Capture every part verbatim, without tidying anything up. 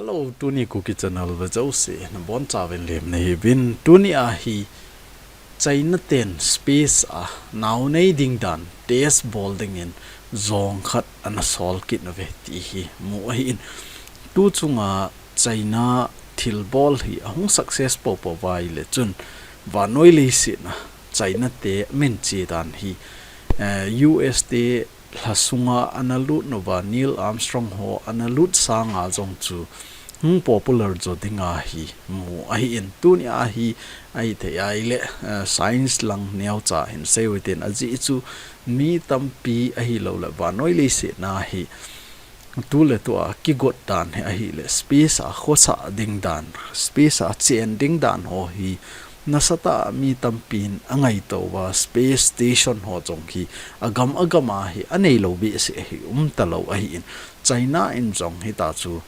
Hello, tuni Kuki Channel vea jouse nabonchauvin lemna hiuvin. Tuni ahi China ten space a nao nei ding dan test bol dingin jong khat ana sol kit nauve ti hi mu ahin. Tu chunga China thilbol hi ahung success poupou uva ahile chun vannoi leiset a China te minche dan hi, eh, U S te lhasunga ana lut nauva Neil Armstrong ho ana lut sanga jong chu hung popular jo dinga hi mu ahin. Tuni ahi ahithei ahile, eh, science lang neocha hin seiyu hitin, ajeh chu mi tampi ahilouleh vannoi leiset a hi tuletua kigot dan hi ahile space a khosah ding dan, space a chen ding dan ho hi nasatah a mi tampin angaito uva, space station ho jong hi agam agam a hi anei lou behseh hi umta lou ahin. China in jong hita chu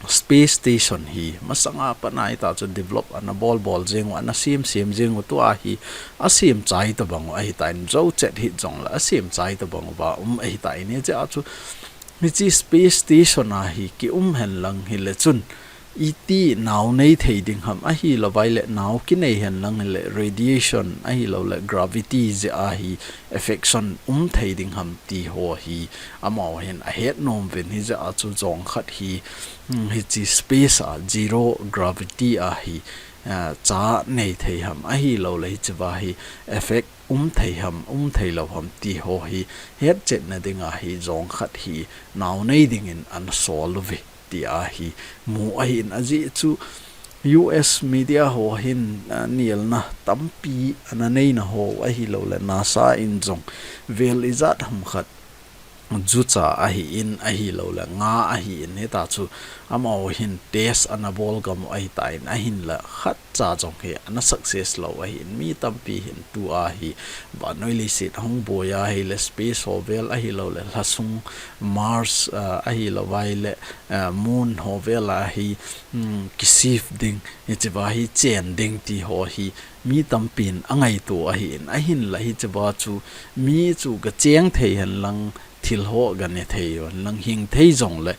space station hi masanga pat a hita chu develop ana bol bol jeng u, ana sem sem jeng u, tua hi asem chai tabang u ahitan, jou chet hih jongle asem chai tabang uva um ahitan, hijeh a chu hiche space station a hi ki um henlang hile chun iti nao nei thei ding ham, ahilouva ahile nao kinei henlang hile radiation ahilouleh gravity jeh a hi affection um thei ding ham ti ho hi amaho hin ahet nom uvin, hijeh a chu jong khat hi, hmm, hiche space a zero gravity a hi, ah, cha nei thei ham ahilouleh hichea hi effect um thei ham, um thei lou ham ti ho hi hetchetna dinga hi jong khat hi nao nei dingin ana sol uve ti ahi mu ahin. Ajeh chu U S media ho hin, ah, nelna tampi ana neina ho ahilouleh NASA in jong vel ijat ham khat jucha ahin ahilouleh nga ahin, hita chu amaho hin test ana bol gam u ahitan, ahinla khatcha jong hi ana success lou ahin. Mi tampi hin tua hi vannoi leiset ahung boi ahile space ho vel ahilouleh lhasung Mars, ah, ahilouva ahile, ah, moon ho vel a hi, hmm, ki shift ding, hichea hi chen ding ti ho hi mi tampin angaito ahin, ahinla hichea chu mi chu gacheng thei henlang, thil ho gane thei henlang, hing thei jongle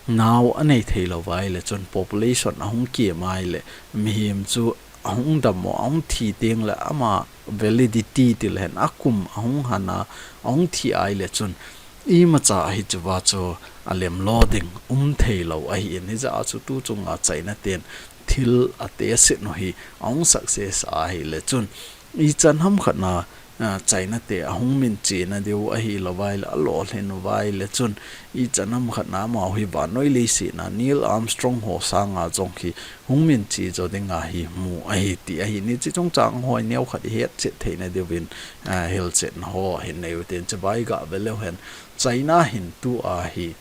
nao anei thei louva ahile chun population ahung kem ahile mihem chu ahung dam u, ahung thi tengle ama validity tilehen akum ahung hana ahung thi ahile chun imacha hichea chu alem lo ding um thei lou ahin, hijeh a chu tu chunga China ten thil a test set u hi ahung success ahile chun ichan ham khat a, ah, China te ahung minchena diu ahilouva ahile, alolhin uva ahile chun ichan ham khat a amaho hi vannoi leiset a Neil Armstrong ho sanga jong hi hung minche jo dinga hi mu ahi ti ahin, hiche chungchang ho hi neokhat ihetchet theina diuvin, ah, hilchetna ho hin nei utin, hichea hi gah ve leu hen China hin tua hi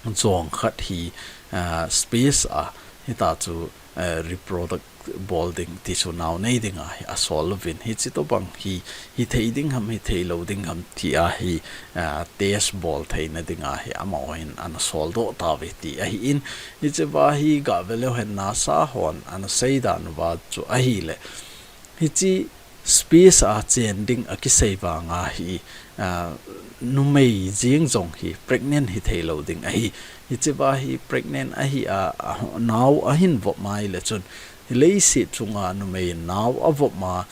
jong khat hi, ah, space a hita chu, ah, reproduct bol ding ti chu nao nei dinga hi asol uvin, hiche tobang hi hithei ding ham, hithei lou ding ham ti ahi, ah, test bol theina dinga hi amaho hin ana sol doh tauve ti ahin. Hichea hi gah ve leu hen NASA hon ana sei dan uva chu ahile hiche space a chen ding a kisei vanga hi, ah, numei jeng jong hi pregnant hithei lou ding ahi. Hichea hi pregnant ahi a, a, nao ahin vop ahile chun, leiset chunga numei nao avop a,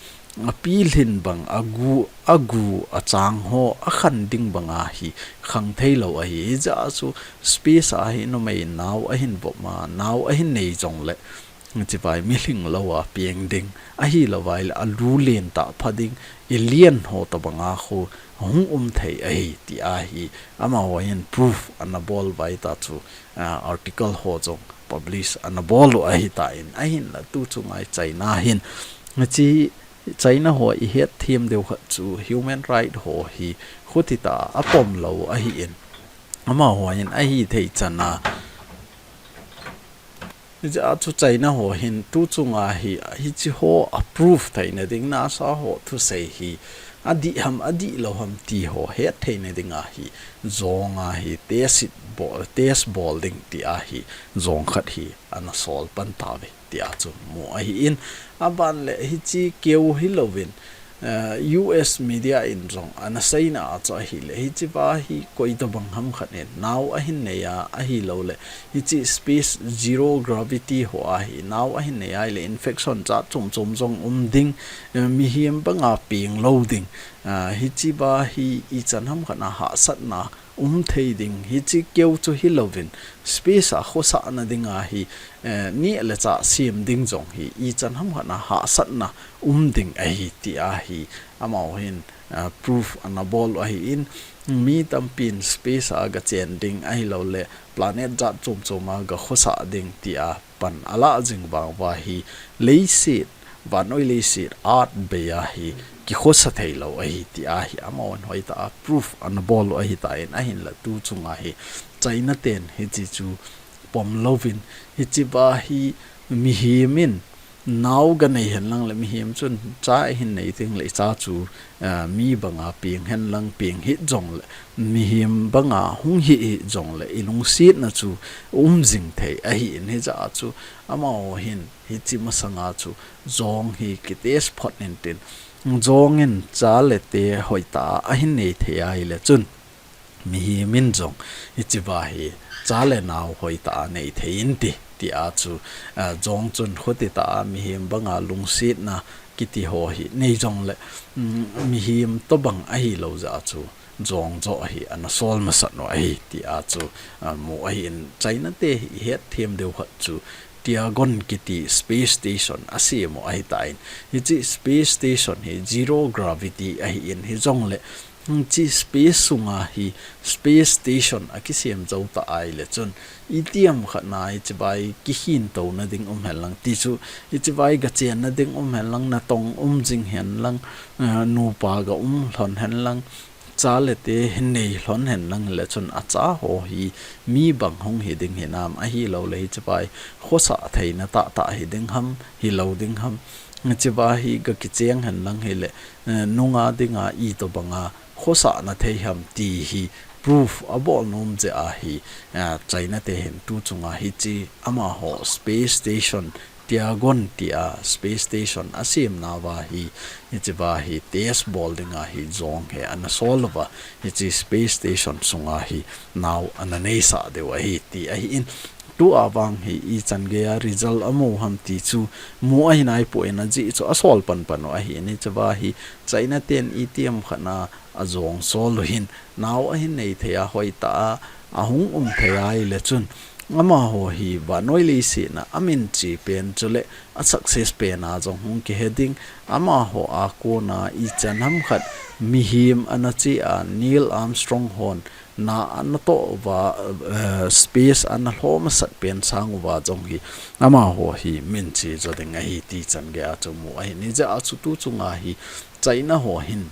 apilhin bang, agu, agu achang ho akhan ding banga hi khang thei lou ahi. Hijeh a chu space a hi numei nao ahin vop a, nao ahin nei jongle hichea hi mi lhing lou a peng ding, ahilouva ahile alu len tah pha ding, alien ho tobanga khu hung um thei ahi ti ahi amaho hin proof ana bol uva hita chu, ah, article ho jong publish ana bol u ahitan, ahinla tu chunga China hin hiche China ho ihet them diu khat chu human right ho hi khuti tah a apom lou ahin, amaho hin ahithei chan a Hijeh a chu China ho hin tu chunga hi, hiche ho a proof theina ding, NASA ho thusei hi adih ham, adih lou ham ti ho het theina dinga hi, jong a hi test bol, test bol ding ti ahi, jong khat hi ana sol pan tauve ti a chu mu ahin, aban le hiche keu hilouvin, uh, U S media in jong ana seina a chu ahile, hiche va hi koi tobang ham khat in nao ahin nei a, ahilouleh hiche space zero gravity ho a hi nao ahin nei a ahile infection jat chom chom jong um ding, uh, mihem banga peng lou ding, uh, hiche va hi ichan ham khat a hahsatna um thei ding, hiche keu chu hilouvin space a khosahna dinga hi, eh, neh le chah sem ding jong hi ichan ham khat a hahsatna um ding ahi tia hi amaho hin, eh, proof ana bol u ahin, mi tampin space a gachen ding ahilouleh planet jat chom chom a gakhosah ding tia pan alah jing vang uva hi leiset, vannoi leiset earth bei a hi kikhosa thei lou ahi tia hi amahon hoitah a proof ana bol u ahitan, ahinla tu chunga hi China ten hiche chu pom louvin, hiche va hi mihem in nao ganei henlang le mihem chun cha ahin nei ding le cha chu, ah, mi banga peng henlang, peng hih jongle, mihem banga hung hih hih jongle ilungsetna chu um jing thei ahin, hijeh a chu amaho hin hiche masanga chu jong hi kitest phot intin, jong in cha le te hoitah a ahin nei thei ahile chun mihem in jong hiche va hi cha le nao hoitah a nei thei inte tia chu, ah, jong chun khutitah a mihem banga lungsetna kiti ho hi nei jongle, mm, mihem tobang ahilou jeh a chu jong joh hi ana sol masat u ahi tia chu, ah, mu ahin China te hi hetthem diu khat chu Tiangong kiti space station asem u ahitan, hiche space station hi zero gravity ahin, hijongle hiche space sunga hi space station akisem jou ta ahile chun itiham khat a hiche va hi kikhin touna ding um henlang ti chu, hiche va hi gachenna ding um henlang, natong um jing henlang, eh, nupa ga um lhon henlang, cha le te hin nei lhon henlang le chun acha ho hi mi bang hung hi ding hinam ahilouleh hiche va hi khosah theina tahtah hi ding ham, hilou ding ham, hiche va hi gakicheng henlang hile, eh, nunga dinga itobanga khosahna thei ham ti hi proof abol nom jeh a hi, eh, China te hin tu chunga hiche amaho space station Tiangong tia space station asemna uva hi, hiche va hi test bol dinga hi jong hi ana sol uva, hiche space station sunga hi nao ana neisah diu ahi ti ahin, tua vang hi ichan geia result amu ham ti chu mu ahi naipoi, ajeh chu asol panpan u ahin, hiche va hi China ten itiham khat a ajong sol u hin nao ahin nei thei a hoitah a ahung um thei ahile chun amaho hi vannoi leiset a aminche pen chule a success pen a jong hung kihe ding, amaho a kona ichan ham khat mihem ana che a Neil Armstrong hon na ana toh uva, eh, space ana lho masat pen sang uva jong hi amaho hi minche jo ding ahi ti chan geia chu mu ahin, hijeh a chu tu chunga hi China ho hin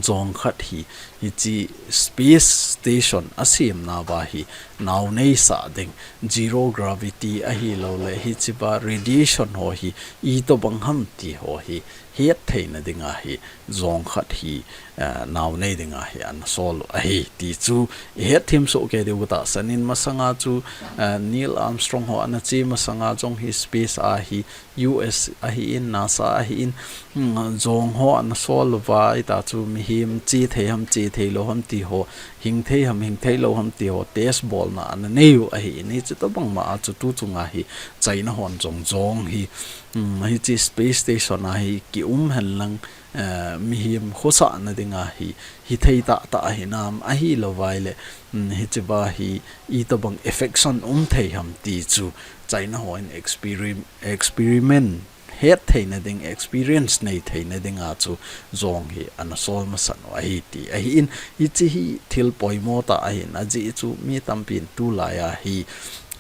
jong khat hi, hiche space station asemna uva hi nao neisah ding, zero gravity ahilouleh hiche va radiation ho hi itobang ham ti ho hi het theina dinga hi jong khat hi, eh, nao nei dinga hi ana sol u ahi ti chu ihet them soh kei diu katahsan in, masanga chu, eh, Neil Armstrong ho ana che masanga jong hi space a hi U S ahin, NASA ahin, hmm, jong ho ana sol uva, hita chu mihem che thei ham, che thei lou ham ti ho, hing thei ham, hing thei lou ham ti ho, test bolna ana nei u ahin, hiche tobang ma a chu tu chunga hi China hon jong jong hi, hmm, hiche space station a hi ki um henlang, eh, mihem khosahna dinga hi, hi thei tahtah hinam ahilouvai le, hmm, hiche va hi itobang effect um thei ham ti chu China hon experim-, experiment het theina ding, experience nei theina dinga chu jong hi ana sol masat u ahi ti ahin, hiche hi thil poimo tah ahin, ajeh chu mi tampin tulai a hi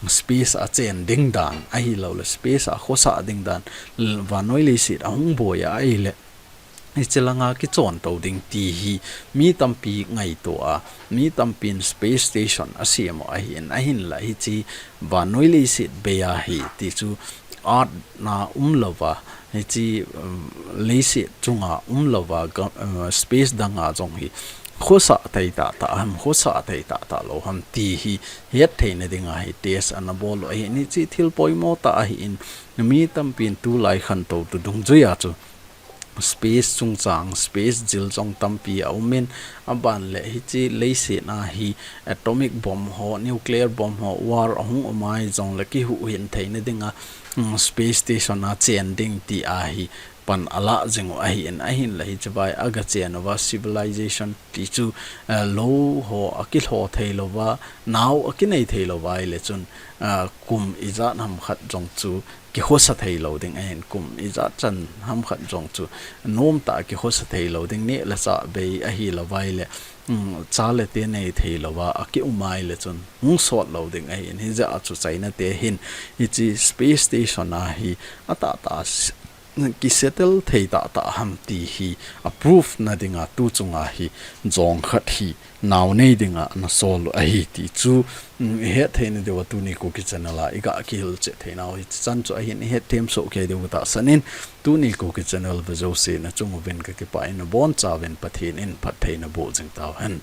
space a chen ding dan ahilouleh space a khosah ding dan, l-, vannoi leiset ahung boi a ahile hiche langa kichon to ding ti hi mi tampi ngaito a, mi tampin space station asem u ahin, ahinla hiche vannoi leiset bei a hi ti chu earth na um louva, hiche, um, leiset chunga um louva, ga-, uh, space danga jong hi khosah thei tahtah ham, khosah thei tahtah lou ham ti hi het theina dinga hi test ana bol u ahin, hiche thil poimo tah ahin, mi tampin tulai khantou tu dungjuia chu space chungchang, space jil jong tampi aumin, aban le hiche leiset a hi atomic bomb ho, nuclear bomb ho, war ahung um ahi jongle kihuhhing theina dinga, um, space station a chen ding ti ahi pan alah jing u ahin, ahinla hiche vai aga chen uva civilization ti chu, eh, lou ho akilho thei louva, nao akinei thei louva ahile chun, eh, kum ijat ham khat jong chu kikhosa thei lou ding ahin, kum ijat chan ham khat jong chu nomtah a kikhosa thei lou ding, neh le chah bei ahi louva ahile, um, cha le te nei thei louva akium ahile chun hung sot lou ding ahin, hijeh a chu China te hin hiche space station a hi atahtah a s-, kisettle thei tahtah ham ti hi a prove na dinga tu chunga hi jong khat hi nao nei dinga ana sol u ahi ti chu, um, ihet theina diuva tuni Kuki channel a iga kihilchet theinau hiche chan chu ahin, ihet them soh kei diu katahsan in, tuni Kuki channel ve jouse nachung uvin kakipah in, abonchauvin Pathen in phatthei naboh jing tauhen.